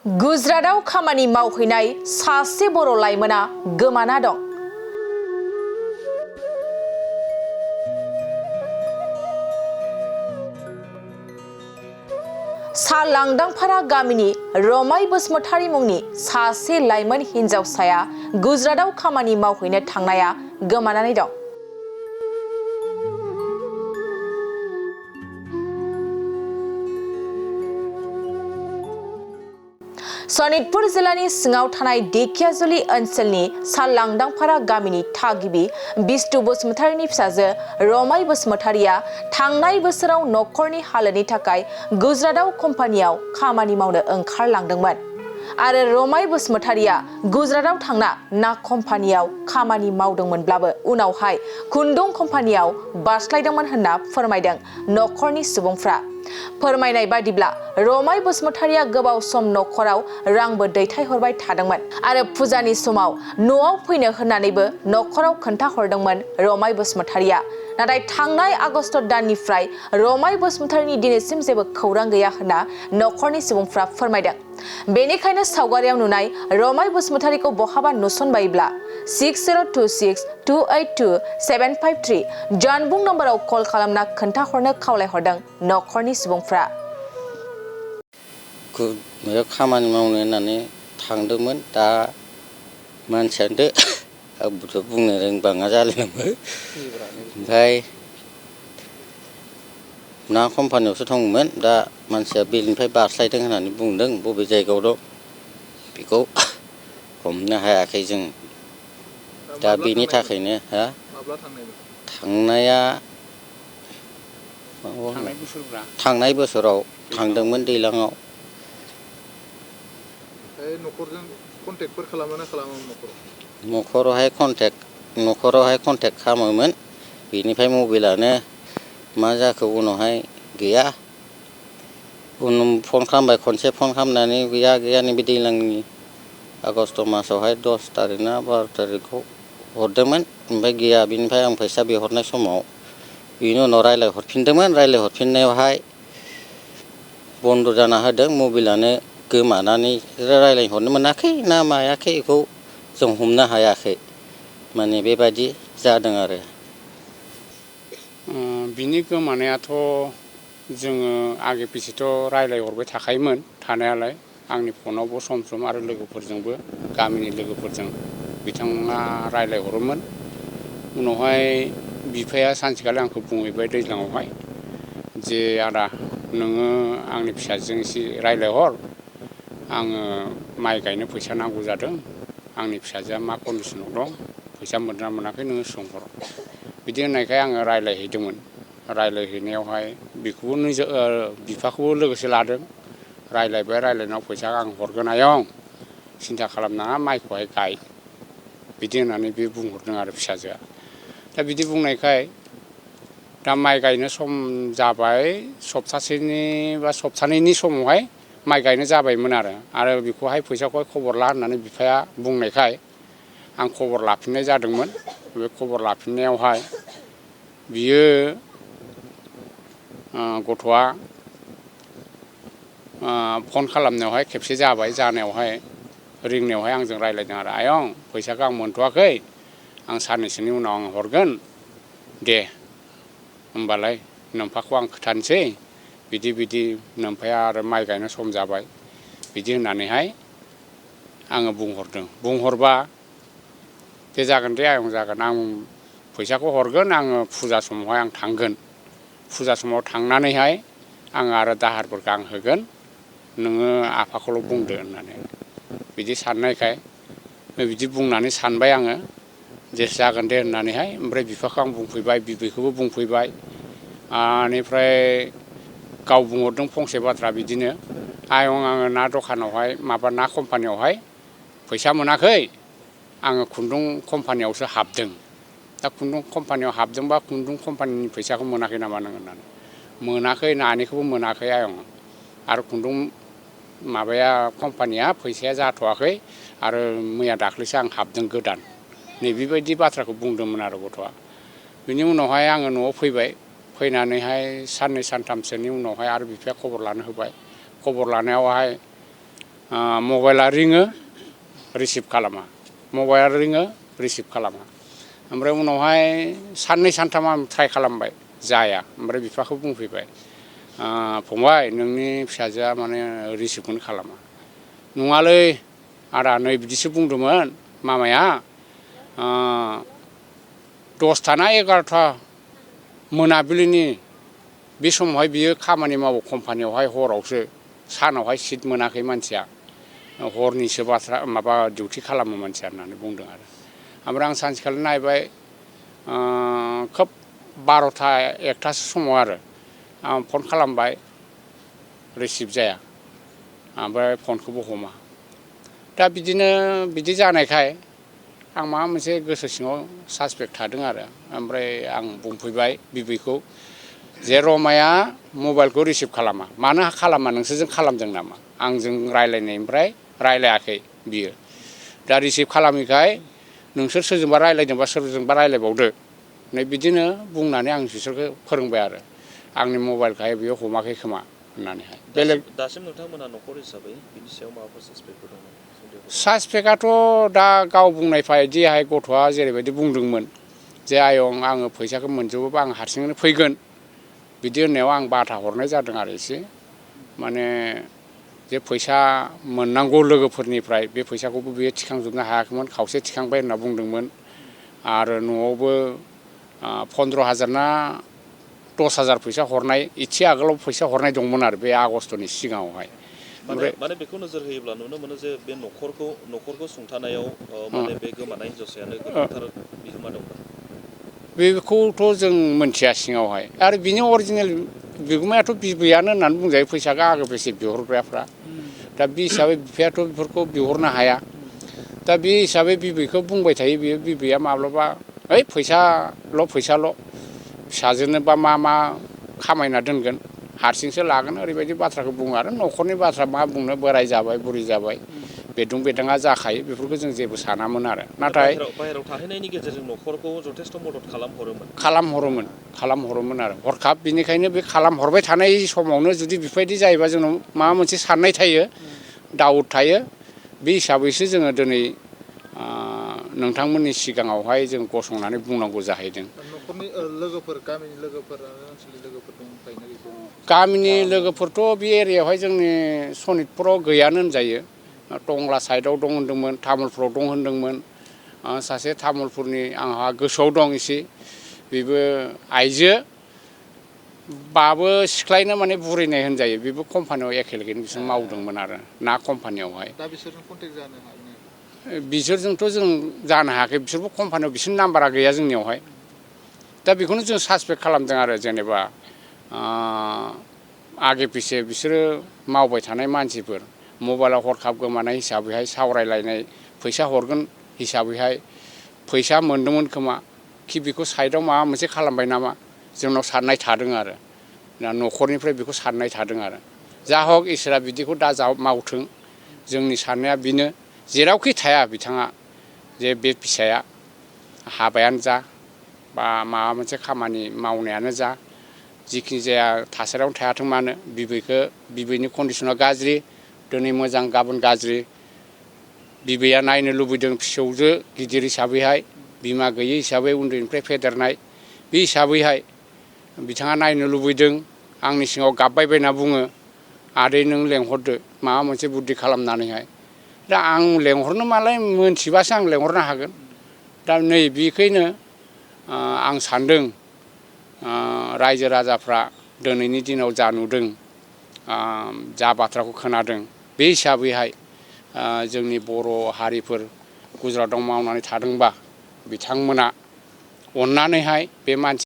गुजरातआव खामानि मावहैनाय सासे बर' लाइमोना गोमाना दं। सा लांदांफारा गामिनि रमाय बसुमतारी मुंनि सासे लाइमोन हिनजावसाया गुजरातआव खामानि मावहैनो थांनाया गोमानानै दं। सनितपुर जिल्लानि सिङाव थानाय ढेकियाजुलि ओनसोलनि सा लांदांफारा गामिनि थागिबि बिष्णु बसुमतारीनि फिसाजो रमाय बसुमतारीया थांनाय बोसोराव नखरनि हालोदनि थाखाय गुजरातआव कम्पानियाव खामानि मावनो ओंखारलांदोंमोन आरो रमाय बसुमतारीया गुजरातआव थांना ना कम्पानियाव खामानि मावदोंमोनब्लाबो उनावहाय खुन्दुं कम्पानियाव बारस्लायदोंमोन होनना फोरमायदों नखरनि सुबुंफ्रा। फोरमायनाय बादिब्ला रमाय बसुमतारीया गोबाव सम नखराव रांबो दैथायहरबाय थादोंमोन आरो फुजानि समाव न'आव फैनो होननानैबो नखराव खोन्थाहरदोंमोन रमाय बसुमतारीया। नाथाय थांनाय आगस्ट दाननिफ्राय रमाय बसुमतारीनि दिनैसिम जेबो खौरां गैया होनना नखरनि सुबुंफ्रा फोरमायदों। बेनिखायनो सावगारियाव नुनाय रमाय बसुमतारीखौ बहाबा नुसनबायोब्ला 6026282753 जानबुं नम्बराव कल खालामना खोन्थाहरनो खावलायहरदों नखरनि सुबुंफ्रा। खामानि मावनो होननानै थांदोंमोन। दा मानसियानो आंबोथ' बुंनो रोंबाङा जालायलाङो। ओमफ्राय ना कम्पानियावसो थांगौमोन। दा मानसिया बेनिफ्राय बारस्लायदों होननानै बुंदों। बबे जायगायाव दं बेखौ हमनो हायाखै जों। दा बेनि थाखायनो थांनाया थांनाय बोसोराव थांदोंमोन दैज्लाङाव। नखरजों कन्टेक्टफोर खालामोना खालामामोन नखरावहाय कन्टेक्ट खालामोमोन। बेनिफ्राय मबाइलानो मा जाखो उनावहाय गैया। फन खालामबाय खनसे फन खालामनानै गैया नैबे दैज्लांनि आगस्ट मासावहाय 10 तारिख ना 12 तारिखआव हरदोंमोन। ओमफ्राय गैया। बिनिफ्राय आं फैसा बिहरनाय समाव बेनि उनाव रायज्लायहरफिनदोंमोन। रायज्लायहरफिननायावहाय बन्द' जाना होदों। मबाइलानो गोमानानै रायज्लायहरनो मोनाखै ना मायाखै बेखौ जों हमनो हायाखै। माने बेबायदि जादों आरो। बिनि गोमानायाथ' जोङो आगे पिछेथ' रायज्लायहरबाय थाखायोमोन थानायालाय। आंनि फनावबो सम सम आरो लोगोफोरजोंबो गामिनि लोगोफोरजों बिथाङा रायज्लायहरोमोन। उनावहाय बिफाया सानसेखालि आंखौ बुंहैबाय दैज्लाङावहाय जे आदा नोङो आंनि फिसाजों एसे रायज्लायहर। आङो माइ गायनो फैसा नांगौ जादों। आंनि फिसाजोआ मा कन्डिसनाव दं फैसा मोनदोंना मोनाखै नोङो सोंहर। बिदि होननायखाय आङो रायज्लायहैदोंमोन। रायज्लायहैनायावहाय बिफाखौबो लोगोसे लादों। रायज्लायनायाव फैसा आं हरगोन आयं सिन्था खालामनाङा माइखौहाय गाय बिदि होननानै बे बुंहरदों आरो फिसाजोआ। दा बिदि बुंनायखाय दा माइ गायनो सम जाबाय। सप्तासेनि बा सप्तानैनि समावहाय माइ गायनो जाबायमोन आरो बेखौहाय फैसाखौहाय खबर ला होननानै बिफाया बुंनायखाय आं खबर लाफिननाय जादोंमोन। बे खबर लाफिननायावहाय बियो गथ'आ फन खालामनायावहाय खेबसे जाबाय। जानायावहाय रिंनायावहाय आंजों रायज्लायदों आरो आयं फैसाखौ आं मोनथ'वाखै आं साननैसोनि उनाव आं हरगोन दे होमबालाय नोमफाखौ आं खोथानोसै बिदि नोमफाया आरो माइ गायनो सम जाबाय बिदि होननानैहाय आङो बुंहरबा दे जागोन दे आयं जागोन आं फैसाखौ हरगोन। आङो फुजा समावहाय आं थांगोन। फुजा समाव थांनानैहाय आङो आरो दाहारफोरखौ आं होगोन। नोङो आफाखौल' बुंदो होननानै बिदि साननायखाय बिदि बुंनानै सानबाय आङो जे जागोन दे होननानैहाय। ओमफ्राय बिफाखौ आं बुंफैबाय बिबैखौबो बुंफैबाय। बेनिफ्राय गाव बुंहरदों फंसे बाथ्रा बिदिनो आयं आङो ना दखानावहाय ना कम्पानियावहाय फैसा मोनाखै आङो खुन्दुं कम्पानियावसो हाबदों। दा खुन्दुं कम्पानियाव हाबदोंबा खुन्दुं कम्पानिनि फैसाखौ मोनाखै नामा नों होननानै मोनाखै नानिखौबो मोनाखै आयं आरो खुन्दुं कम्पानिया फैसाया जाथ'वाखै आरो मैया दाख्लैसो आं हाबदों गोदान नैबेबायदि बाथ्राखौ बुंदोंमोन आरो गथ'आ। बिनि उनावहाय आङो न'आव फैबाय। फैनानैहाय साननै सानथामसोनि उनावहाय आरो बिफाया खबर लानो होबाय। खबर लानायावहाय मबाइला रिङो रिसिभ खालामा मबाइला रिङो रिसिभ खालामा ओमफ्राय उनावहाय साननै सानथाम आं ट्राइ खालामबाय जाया ओमफ्राय बिफाखौ बुंफैबाय फंबाय नोंनि फिसाजोआ माने रिसिभखौनो खालामा नङालै आदा नै बिदिसो बुंदोंमोन मामाया 10टा ना 11टा मोनाबिलिनि बे समावहाय बियो खामानि मावो कम्पानियावहाय हरावसो सानावहाय सिट मोनाखै मानसिया हरनिसो बाथ्रा माबा डिउटि खालामो मानसिया होननानै बुंदों आरो ओमफ्राय आं सानसेखालि नायबाय खोब 12टा 1टासो समाव आरो आं फन खालामबाय रिसिभ जाया ओमफ्राय फनखौबो हमा दा बिदि जानायखाय आं माबा मोनसे गोसो सिङाव सासपेक्ट थादों आरो ओमफ्राय आं बुंफैबाय बिबैखौ जे रमाया मबाइलखौ रिसिभ खालामा मानो खालामा नोंसोरजों खालामदों नामा आंजों रायलायनायनिफ्राय रायलायाखै बियो दा रिसिभ खालामिखाय नोंसोर सोरजोंबा रायलायदोंबा सोरजोंबा रायलायबावदो नै बिदिनो बुंनानै आं बिसोरखौ फोरोंबाय आरो आंनि मबाइलखाय बियो हमाखै खोमा होननानैहाय बेलेग दासिम नोंथांमोना न'खर हिसाबै बिनि सायाव माबाफोर सासपेक्टफोर दङ सासपेक्टआथ' दा गाव बुंनाय बायदिहाय गथ'आ जेरैबायदि बुंदोंमोन जे आयं आङो फैसाखौ मोनजोबोबा आं हारसिङैनो फैगोन बिदि होननायाव आं बाधा हरनाय जादों आरो एसे माने जे फैसा मोननांगौ लोगोफोरनिफ्राय बे फैसाखौबो बियो थिखांजोबनो हायाखैमोन खावसे थिखांबाय होनना बुंदोंमोन आरो न'आवबो 15,000 ना 10,000 फैसा हरनाय एसे आगोलाव फैसा हरनाय दंमोन आरो बे आगस्ट'नि सिगाङावहाय माने बेखौ नोजोर होयोब्ला नुनो मोनो जे बे न'खरखौ सुंथानायाव माने बे गोमानाय हिनजावसायानो गोबांथार बिहोमा दंमोन बेखौथ' जों मोनथिया सिङावहाय आरो बिनि अरिजिनेल बिगोमायाथ' बिबैयानो होननानै बुंजायो फैसाखौ आगो बेसे बिहरग्राफ्रा दा बे हिसाबै बिफायाथ' बेफोरखौ बिहरनो हाया दा बे हिसाबै बिबैखौ बुंबाय थायो बियो बिबैया माब्लाबा ओइ फैसाल' फिसाजोनो बा मा खामायना दोनगोन हारसिंसो लागोन ओरैबायदि बाथ्राखौ बुङो आरो न'खरनि बाथ्रा मा बुंनो बोराय जाबाय बुरि जाबाय बेदुं बेदाङा जाखायो बेफोरखौ जों जेबो सानामोन आरो नाथाय बाहेरायाव थाहैनायनि गेजेरजों न'खरखौ जथेस्थ' मदद खालामहरोमोन आरो हरखाब बिनिखायनो बे खालामहरबाय थानाय समावनो जुदि बेफोरबायदि जायोबा जोंनाव माबा मोनसे साननाय थायो दाउट थायो बे हिसाबैसो जोङो दिनै नोंथांमोननि सिगाङावहाय जों गसंनानै बुंनांगौ जाहैदों न'खरनि लोगोफोर गामिनि लोगोफोर आरो ओनसोलनि लोगोफोर दंखायोना गैया गामिनि लोगोफोरथ' बे एरियायावहाय जोंनि सनितपुराव गैयानो होनजायो टंला साइडआव दं होनदोंमोन तामुलपुराव दं होनदोंमोन सासे तामुलपुरनि आंहा गोसोआव दं एसे बेबो आइजो बाबो सिख्लायनो माने बुरिनाय होनजायो बेबो कम्पानियाव एखेलेगेनो बिसोर मावदोंमोन आरो ना कम्पानियावहाय दा बिसोरजों कन्टेक्ट जानो हागोन बिसोरजोंथ' जों जानो हायाखै बिसोरबो कम्पानियाव बिसोरनि नाम्बारा गैया जोंनियावहाय दा बेखौनो जों सासपेक्ट खालामदों आरो जेनेबा आगे पिसे बिसोरो मावबाय थानाय मानसिफोर मबाइलाव हरखाब गोमानाय हिसाबैहाय सावरायलायनाय फैसा हरगोन हिसाबैहाय फैसा मोन्दोंमोन खोमा कि बेखौ साइडआव माबा मोनसे खालामबाय नामा जोंनाव साननाय थादों आरो न'खरनिफ्राय बेखौ साननाय थादों आरो जा हक इसोरा बिदिखौ दा मावथों जोंनि साननाया बेनो जेरावखि थाया बिथाङा जे बे फिसाया हाबायानो जा बा माबा मोनसे खामानि मावनायानो जा जिखि जाया थासारियावनो थायाथों मानो बिबैनि कन्डिसना गाज्रि दिनै मोजां गाबोन गाज्रि बिबैया नायनो लुबैदों फिसौजो गिदिर हिसाबैहाय बिमा गैयै हिसाबै उन्दैनिफ्राय फेदेरनाय बे हिसाबैहाय बिथाङा नायनो लुबैदों आंनि सिगाङाव गाबबाय बायना बुङो आदै नों लेंहरदो माबा मोनसे बुद्धि खालामनानैहाय दा आं लेंहरनो मालाय मोनथिबासो आं लेंहरनो हागोन दा नै बेखायनो आं सान्दों रायजो राजाफ्रा दिनैनि दिनाव जा नुदों जा बाथ्राखौ खोनादों बे हिसाबैहाय जोंनि बर' हारिफोर गुजरातआव मावनानै थादोंबा बिथांमोना अननानैहाय बे मानसि